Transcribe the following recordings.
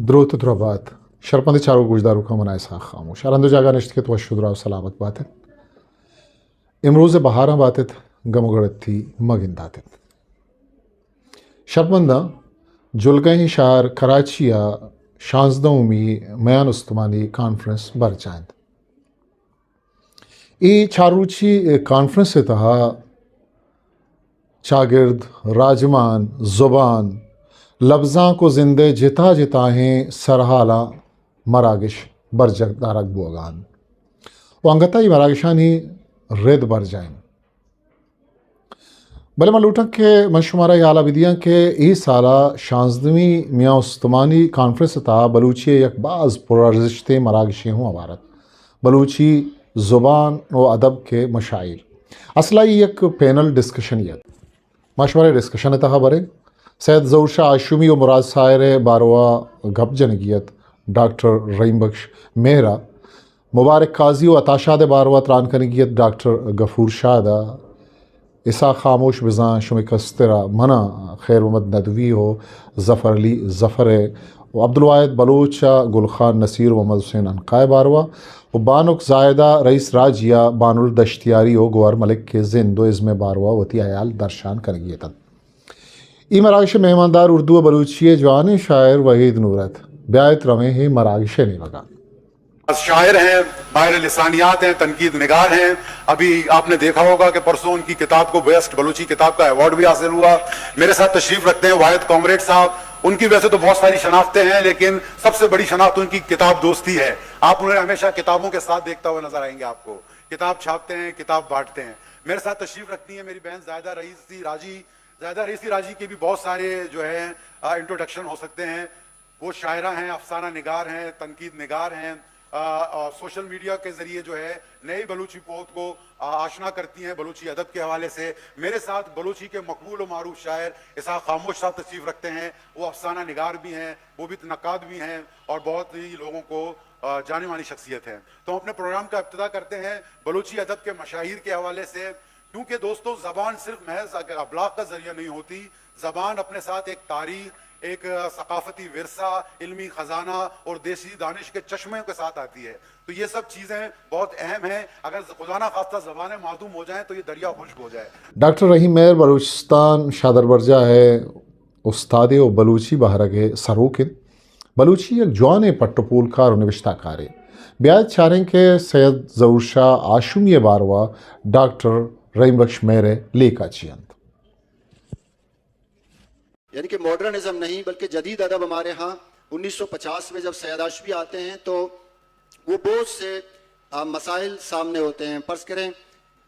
دروت ءُ درھبات۔ شرپمندیں چاروک گوشداروکاں، من آں اسحاق خاموش۔ ھر ھند ءُ جاگہ نشتگ ات، وش ءُ دراہ ءُ سلامت بات ات۔ امروز ءِ بھاراں بات ات، گم ءُ گڑتی مہ گندات ات۔ شرپمنداں، جلگہ ایں شھر کراچی ءَ شانزدھمی میان استمانی کانفرنس برجاہ اِنت۔ اے چار روچی کانفرنس ءِ تہا چاگرد، راجمان، زبان، لبزانک ءُ زند ءِ جتا جتائیں سرھالاں مراگش برجاہ دارگ بوگ ءَ اَنت ءُ انگت ءَ اے مراگشانی رد برجاہ اِنت۔ بلے من لوٹاں کہ من شمارا اے ھال ءَ بدیاں کہ اے سال ءِ شانزدھمی میان استمانی کانفرنس ءِ تہا بلوچی ءِ یک باز پرارزشتیں مراگشے ھوں ھوار اَت، بلوچی زبان ءُ ادب کے مشاعر۔ اصل ءَ اے یک پینل ڈسکشنے اَت۔ ما شمارا ڈسکشن ءِ تہا بریں۔ سید ظہور شاہ ہاشمی ءُ مراد ساحر ءِ باروا گپ جنگی اَت ڈاکٹر رحیم بخش مہر ءَ، مبارک قاضی ءُ عطا شاد ءِ باروا تران کنگی اَت ڈاکٹر غفور شاد ءَ، اسحاق خاموش بزاں شمے کستر ءَ من ءَ خیر محمد ندوی ءُ ظفر علی ظفر ءِ ءُ عبدالواحد بلوچ ءَ گل خان نصیر ءُ محمد حسین عنقا ءِ باروا ءُ بانک زاہدہ رئیس راجی ءَ بانل دشتیاری ءُ گوھر ملک ءِ زند ءُ ازم ءِ باروا وتی ھیال درشان کنگی اِت اَنت۔ اے مراگش ءِ مہماندار اردو ءُ بلوچی ءِ جوانیں شاعر وحید نور اَت۔ بیا ات رویں اے مراگش ءِ نیمگ ءَ۔ شاعر ہیں، ماہر لسانیات ہیں، تنقید نگار ہیں۔ ابھی آپ نے دیکھا ہوگا کہ پرسوں ان کی کتاب کو بیسٹ بلوچی کتاب کا ایوارڈ بھی حاصل ہوا۔ میرے ساتھ تشریف رکھتے ہیں واحد کامریڈ صاحب۔ ان کی ویسے تو بہت ساری شناختیں ہیں، لیکن سب سے بڑی شناخت ان کی کتاب دوستی ہے۔ آپ انہیں ہمیشہ کتابوں کے ساتھ دیکھتا ہوا نظر آئیں گے آپ کو۔ کتاب چھاپتے ہیں، کتاب بانٹتے ہیں۔ میرے ساتھ تشریف رکھتی ہیں میری بہن زاہدہ رئیسی راجی۔ زاہدہ رئیسی راجی کے بھی بہت سارے جو ہے، آ، انٹروڈکشن ہو سکتے ہیں۔ وہ شاعرہ ہیں، افسانہ نگار ہیں، تنقید نگار ہیں، آ، آ، سوشل میڈیا کے ذریعے جو ہے نئی بلوچی پوت کو، آ، آشنا کرتی ہیں بلوچی ادب کے حوالے سے۔ میرے ساتھ بلوچی کے مقبول و معروف شاعر اسحاق خاموش صاحب تشریف رکھتے ہیں۔ وہ افسانہ نگار بھی ہیں، وہ بھی نقاد بھی ہیں اور بہت ہی لوگوں کو، آ، جانی مانی شخصیت ہیں۔ تو ہم اپنے پروگرام کا ابتدا کرتے ہیں بلوچی ادب کے مشاہیر کے حوالے سے، کیونکہ دوستو، زبان صرف محض ابلاغ کا ذریعہ نہیں ہوتی، زبان اپنے ساتھ ایک تاریخ، ایک ثقافتی ورثہ، علمی خزانہ اور دیسی دانش کے چشموں کے ساتھ آتی ہے۔ تو یہ سب چیزیں بہت اہم ہیں۔ اگر خدا نہ خواستہ زبانیں معدوم ہو جائیں تو یہ دریا خشک ہو جائے۔ ڈاکٹر رحیم مہر بلوچستان شادربرجاہ ءِ استادے ءُ بلوچی بہرگ ءِ سروک اِنت۔ بلوچی یک جوانیں پٹ ءُ پولکار ءُ نبشتہ کارے۔ بیا ات چاریں کہ سید ظہور شاہ ہاشمی ءِ باروا ڈاکٹر رحیم بخش مہر ءِ لیکہ چی اَنت۔ یعنی کہ ماڈرنزم نہیں، بلکہ جدید ادب ہمارے ہاں انیس سو پچاس میں جب سید ہاشمی آتے ہیں تو وہ بہت سے، آ، مسائل سامنے ہوتے ہیں۔ فرض کریں،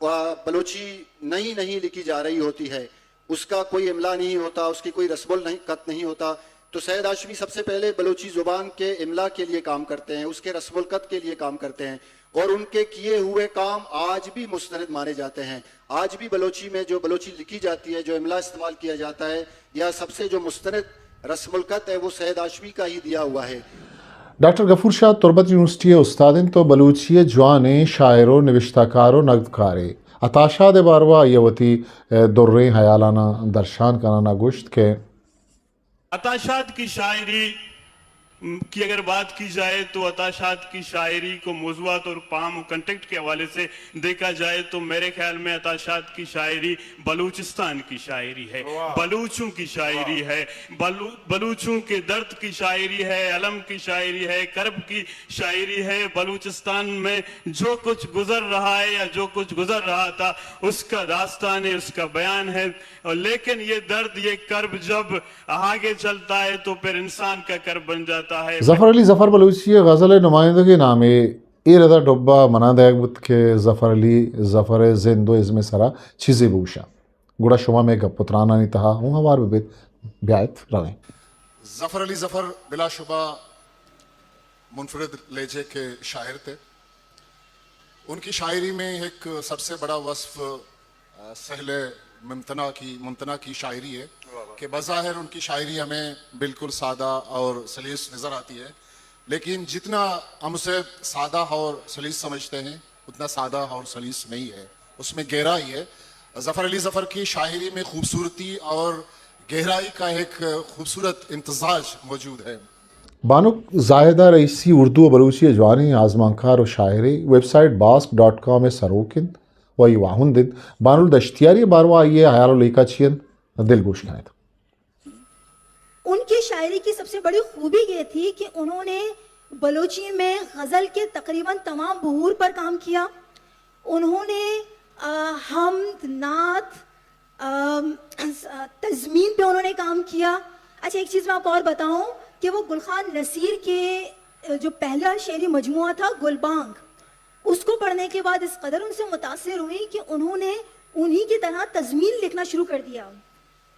آ، بلوچی نئی نہیں لکھی جا رہی ہوتی ہے، اس کا کوئی املا نہیں ہوتا، اس کی کوئی رسم الخط نہیں ہوتا، تو سید ہاشمی سب سے پہلے بلوچی زبان کے املا کے لیے کام کرتے ہیں، اس کے رسم الخط کے لیے کام کرتے ہیں۔ اور ان کے کیے ہوئے کام آج بھی مستند مانے جاتے ہیں۔ آج بھی بلوچی میں جو بلوچی لکھی جاتی ہے، جو املا استعمال کیا جاتا ہے، یا سب سے جو مستند رسم الخط ہے، وہ سید ہاشمی کا ہی دیا ہوا ہے۔ ڈاکٹر غفور شاد تربت یونیورسٹی ءِ استاد اِنت ءُ بلوچی ءِ جوانیں شاعر ءُ نبشتہ کار ءُ نگدکارے۔ عطا شاد ءِ باروا آئی ءَ وتی، اے، دریں ہیالاناں درشان کنان ءَ گوشت کہ عطا شاد کی شاعری کی اگر بات کی جائے تو عطا شاد کی شاعری کو موضوعات اور پام و کنٹیکسٹ کے حوالے سے دیکھا جائے تو میرے خیال میں عطا شاد کی شاعری بلوچستان کی شاعری ہے، واہ۔ بلوچوں کی شاعری واہ۔ ہے، بلو-، بلوچوں کے درد کی شاعری ہے، الم کی شاعری ہے، کرب کی شاعری ہے۔ بلوچستان میں جو کچھ گزر رہا ہے یا جو کچھ گزر رہا تھا، اس کا داستان ہے، اس کا بیان ہے۔ اور لیکن یہ درد، یہ کرب جب آگے چلتا ہے تو پھر انسان کا کرب بن جاتا ہے۔ ظفر علی ظفر بلوچی ءِ غزل ءِ نمائندگیں نامے۔ اے رد ءَ ڈبہ منا دئیگ بوت کہ ظفر علی ظفر ءِ زند ءُ ازم ءِ سرا چیزے بگوشاں۔ گڑا شما مئے گپ ءُ ترانانی تہا ہوں ہوار بہ بیت۔ بیا ات رویں۔ ظفر علی ظفر بلا شبہ منفرد لہجے کے شاعر تھے۔ ان کی شاعری میں ایک سب سے بڑا وصف، آ، سہل ممتنع کی، ممتنع کی شاعری ہے، واہ واہ۔ کہ بظاہر ان کی شاعری ہمیں بالکل سادہ اور سلیس نظر آتی ہے، لیکن جتنا ہم اسے سادہ اور سلیس سمجھتے ہیں، اتنا سادہ اور سلیس نہیں ہے، اس میں گہرائی ہے۔ ظفر علی ظفر کی شاعری میں خوبصورتی اور گہرائی کا ایک خوبصورت امتزاج موجود ہے۔ بانک زاہدہ رئیسی اردو و بلوچی ء جوانیں آزمانکار و شاعرے، ویب سائٹ باسک ڈاٹ کام ء سروک انت و آئی واہند انت۔ بانل دشتیاری ء باروا آئی ء ہیال و لیکہ چی انت، دلگوش کنیت۔ ان کی شاعری کی سب سے بڑی خوبی یہ تھی کہ انہوں نے بلوچی میں غزل کے تقریباً تمام بحور پر کام کیا۔ انہوں نے، آ، حمد، نعت، آ، تضمین پہ انہوں نے کام کیا۔ اچھا، ایک چیز میں آپ کو اور بتاؤں کہ وہ گل خان نصیر کے، آ، جو پہلا شعری مجموعہ تھا گل بانگ، اس کو پڑھنے کے بعد اس قدر ان سے متاثر ہوئی کہ انہوں نے انہی کی طرح تضمین لکھنا شروع کر دیا۔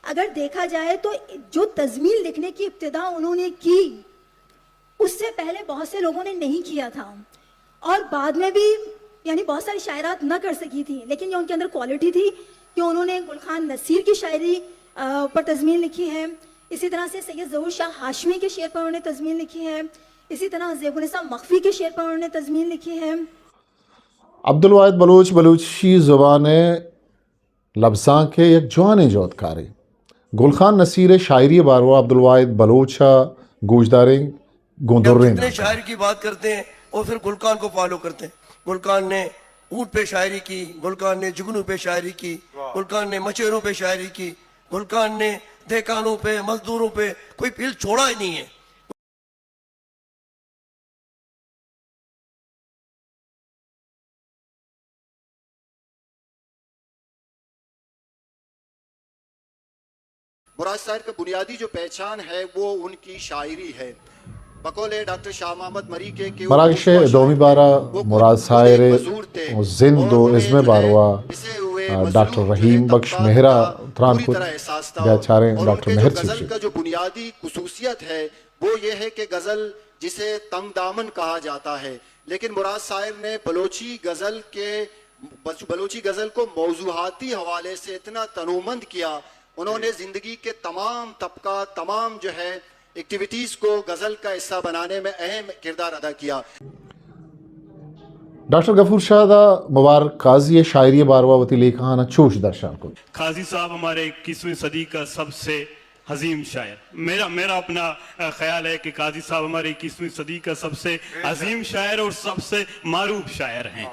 اگر دیکھا جائے تو جو تضمین لکھنے کی ابتدا انہوں نے کی، اس سے پہلے بہت سے لوگوں نے نہیں کیا تھا، اور بعد میں بھی، یعنی، بہت ساری شاعرات نہ کر سکی تھیں، لیکن یہ ان کے اندر کوالٹی تھی کہ انہوں نے گل خان نصیر کی شاعری، آ، پر تضمین لکھی ہے۔ اسی طرح سے سید ظہور شاہ ہاشمی کے شعر پر انہوں نے تضمین لکھی ہے۔ اسی طرح زیب النساء مخفی کے شعر پر انہوں نے تضمین لکھی ہے۔ عبدالواحد بلوچ بلوچی زبان ء لبزانک ء یک جوانیں جہدکارے۔ گل خان نصیر ء شاعری ء باروا عبدالواحد بلوچ ء گوشداریں گوں دریں جتنے داں۔ شاعر کی بات کرتے ہیں اور پھر گل خان کو فالو کرتے ہیں۔ گل خان نے اونٹ پہ شاعری کی، گل خان نے جگنو پہ شاعری کی، گل خان نے مچیروں پہ شاعری کی، گل خان نے دہکانوں پہ، مزدوروں پہ کوئی فیلڈ چھوڑا ہی نہیں ہے۔ مراد ساحر کا بنیادی جو پہچان ہے، وہ ان کی شاعری ہے۔ بقول ڈاکٹر شاہ محمد مری کے کہ وہ مراگش ء دومی بارا مراد ساحر ء زند و ازم ء باروا ڈاکٹر رحیم بخش مہر ء تران کت۔ بیا چاریں ڈاکٹر مہر چی گوشیت۔ کا جو بنیادی خصوصیت ہے، وہ یہ ہے کہ غزل جسے تنگ دامن کہا جاتا ہے، لیکن مراد ساحر نے بلوچی غزل کے، بلوچی غزل کو موضوعاتی حوالے سے اتنا تنومند کیا، انہوں نے زندگی کے تمام طبقہ، تمام جو ہے ایکٹیویٹیز کو غزل کا حصہ بنانے میں اہم کردار ادا کیا۔ ڈاکٹر غفور شاد ء مبارک قاضی ء شاعری ء باروا وتی لیکہاں چوش درشان کت۔ قاضی صاحب ہمارے اکیسویں صدی کا سب سے عظیم شاعر۔ میرا، میرا اپنا، آ، خیال ہے کہ قاضی صاحب ہمارے اکیسویں صدی کا سب سے عظیم شاعر اور سب سے معروف شاعر ہیں۔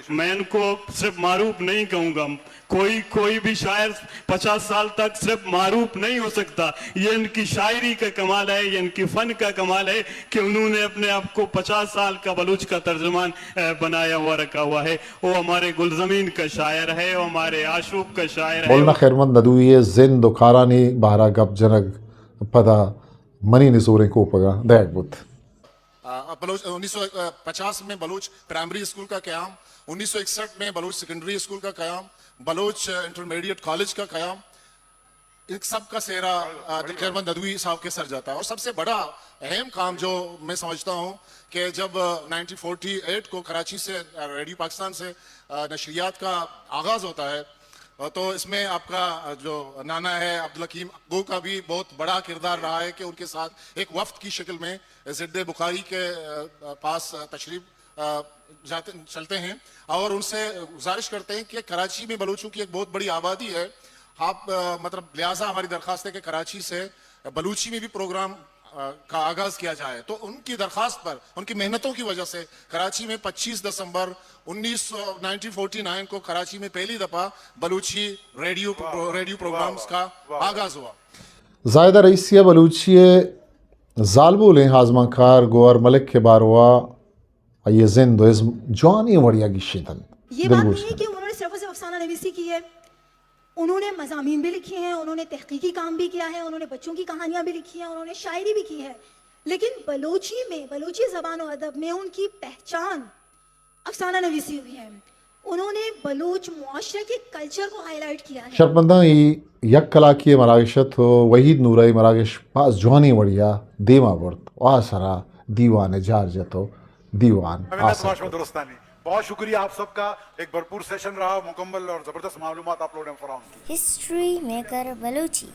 میں ان کو صرف معروف نہیں کہوں گا، کوئی، کوئی بھی شاعر پچاس سال تک صرف معروف نہیں ہو سکتا۔ یہ ان کی شاعری کا کمال ہے، یہ ان کی فن کا کمال ہے کہ انہوں نے اپنے آپ کو پچاس سال کا بلوچ کا ترجمان، آ، بنایا ہوا رکھا ہوا ہے۔ وہ ہمارے گلزمین کا شاعر ہے، وہ ہمارے آشوب کا شاعر ہے۔ مولانا خیرمند ندوی ء زند و کارانی بارہ گپ جنگ پدا منی نزوریں کوپگاں دئیگ بوت۔ آ، بلوچ، انیس سو پچاس میں بلوچ پرائمری اسکول کا قیام، انیس سو اکسٹھ میں بلوچ سیکنڈری اسکول کا قیام، بلوچ انٹرمیڈیٹ کالج کا قیام، ان سب کا سہرا، آ، خیرمند ندوی صاحب کے سر جاتا ہے۔ اور سب سے بڑا اہم کام جو میں سمجھتا ہوں کہ جب، آ، نائنٹین فورٹی ایٹ کو کراچی سے، آ، ریڈیو پاکستان سے، آ، نشریات کا آغاز ہوتا ہے، آ، تو اس میں آپ کا، آ، جو نانا ہے عبدالحکیم اگو کا بھی بہت بڑا کردار رہا ہے کہ ان کے ساتھ ایک وفد کی شکل میں ضد بخاری کے، آ، پاس، آ، تشریف آ، جاتے، چلتے ہیں اور ان سے گزارش کرتے ہیں کہ کراچی میں بلوچوں کی ایک بہت بڑی آبادی ہے۔ آپ، آ، مطلب، لہٰذا ہماری درخواست ہے کہ کراچی سے بلوچی میں بھی پروگرام، آ، کا آغاز کیا جائے۔ تو ان کی درخواست پر، ان کی محنتوں کی وجہ سے کراچی میں پچیس دسمبر انیس سو، نائنٹین فورٹی نائن کو کراچی میں پہلی دفعہ بلوچی ریڈیو، ریڈیو پروگرامز کا آغاز ہوا۔ زاہدہ رئیسی ء بلوچی ء زالبولیں آزمانکار گوہر ملک ء باروا آئی ء زند و ازم جوانیں وڑے ء گیشینت انت۔ یہ بات نہیں ہے کہ انہوں نے صرف اور صرف افسانہ نویسی کی ہے، انہوں نے مضامین بھی لکھے ہیں، انہوں نے تحقیقی کام بھی کیا ہے، انہوں نے بچوں کی کہانیاں بھی لکھی ہیں، انہوں نے شاعری بھی کی ہے، لیکن بلوچی میں، بلوچی زبان و ادب میں ان کی پہچان افسانہ نویسی ہوئی ہے۔ انہوں نے بلوچ معاشرے کے کلچر کو ہائی لائٹ کیا ہے۔ شرپمنداں ای یک کلاکی ء مراگش ات و وحید نورئی مراگش باز جوانیں وڑے ء دیما برت و آ سرا دیوان ء جار جت و دیوان آسر کت۔ درستانی بہت شکریہ آپ سب کا، ایک بھرپور سیشن رہا، مکمل اور زبردست معلومات آپ لوگوں نے فراہم کی۔ ہسٹری میکر بلوچی۔